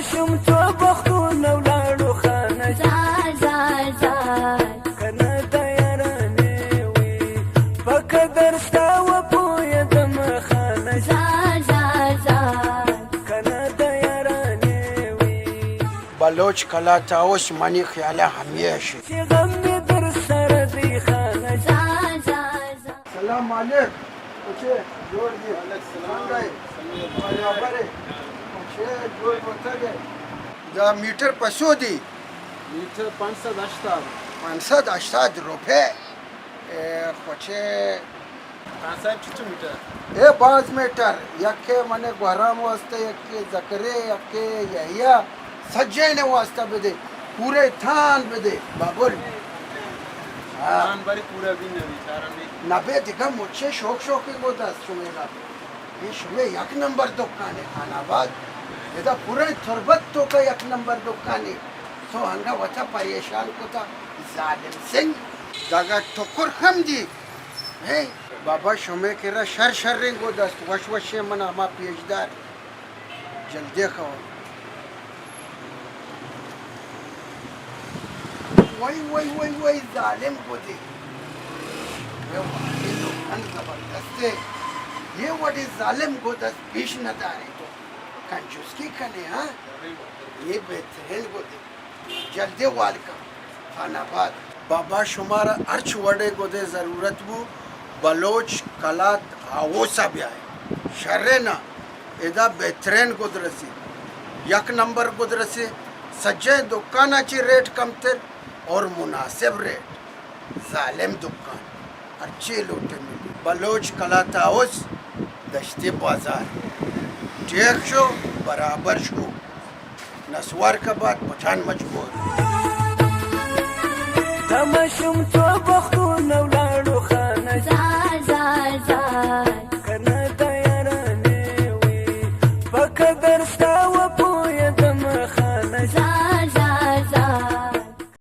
شم تو بختونه ولاړو خانه. زار، زار، زار. کنه د یارانې وي، په قدر ستا وپوهېدم خانه. زار، زار، زار. کنه د یارانې وي. بلوچ کلات هاوس منی خیاله همیشه. چې غم مې در سره دی خانه. زار، زار، زار. سلام علیک. کوچے جوڑ دی. وعلیکم السلام. څنګه یې؟ څنګه یې؟ برابر یې. کوچے جوڑ وتگ ئے. دا میٹر پسو دی؟ میٹر پنچ سد ہشتاد. پنچ سد ہشتاد روپے. اے، کوچے. خان صاحب، چچو میٹر؟ اے باز میٹر، یکے منے گوہرام واسطہ، یکے زکرے، یکے یحییٰ، سجین واسطہ بدے، پورے تھان بدے، بابل. ہاں. تھان بری پورا بھی نہ بیچارہ نے. نبے دگہ مچے شوق شوقی گو دست شمیرا. یہ شمے یک نمبر دکانے خان آباد. ادا پورے تربت تو کا یک نمبر دکانے. تو ہنگا وتا پریشان کتا ظالم سنگھ. دگہ ٹکر ہم دی. ہیں؟ بابا شمے کرا شر شریں گد است، وش وشیں من ہما پیشدار. جلدی کھو. وئی، وئی، وئی، وئی، ظالم گدے. اے وڑیں لوکان زبردست اے. یہ وڑیں ظالم گد است پیش نہ دارے تو. کنجوسکی کنے، ہاں؟ یہ بہترین گدے. جلدی وال کن. خان آباد. بابا شمارا ہرچ وڑے گدے ضرورت بو، بلوچ کلات ہاؤس ء بیائے. شرے نا، ادا بہترین گد رسی، یک نمبر گد رسی، سجیں دکان ء چی ریٹ کمتر اور مناسب ریٹ. ظالم دکان، ہرچی لوٹے ملی. بلوچ کلات ہاؤس، دشتی بازار. ٹیک شو، برابر شو. نسوار کا بات پٹھان مجبور. تماشم تو بختونه